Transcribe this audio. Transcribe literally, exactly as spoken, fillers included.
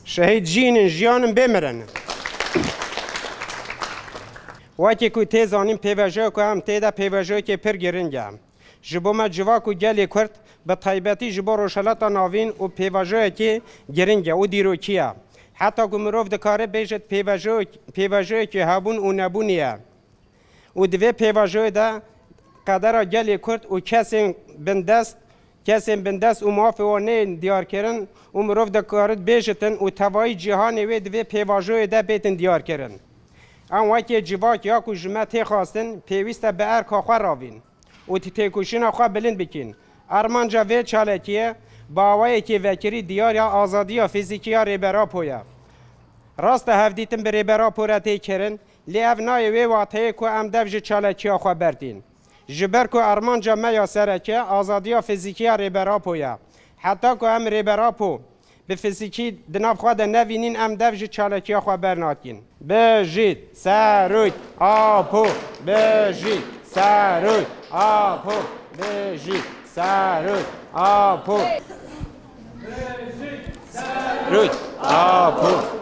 Şehîd jîn in, jiyan in, bê mirin. Wekî ku tê zanîn, pêvajoya ku em tê de pêvajoyekê pir giring e. Ji bo me civak û gelê Kurd, bi taybetî ji bo Rojhilata Navîn û pêvajoyekê giring e û dîrokî ye. Heta ku mirov dikare bêjit pêvajoyek-, pêvajoyekê hebûn û nebûnê ye. Û di vê pêvajoyê de qedera gelê Kurd û kesên bindest, kesên bindest û mafê wan neyên diyarkirin û mirov dikarit bêjitin û tevayî cîhanê wê di vê pêvajoyê de bêtin diyarkirin. Em wekî civak ya ku ji me tê xwestin, pêwîst e bi erka xwe ravîn û têkoşîna xwe bilind bikîn. Armanca vê çalakiyê bi awayekî vekirî diyar ya azadiya fîzîkî ya Rêber Apo ye. Rast e, hevdîtin bi Rêber Apo re tê kirin, lê ev nayê wê wateyê ku em dev ji çalakiya xwe bertîn. Ji ber ku armanca me ya sereke azadiya fîzîkî ya Rêber Apo ye. Heta ku em Rêber Apo bi fîzîkî di nav xwe de nevînîn, em dev ji çalakiya xwe bernakîn. Bijît Serok Apo! Bijît Serok Apo! Bijît Serok Apo! Serok Apo!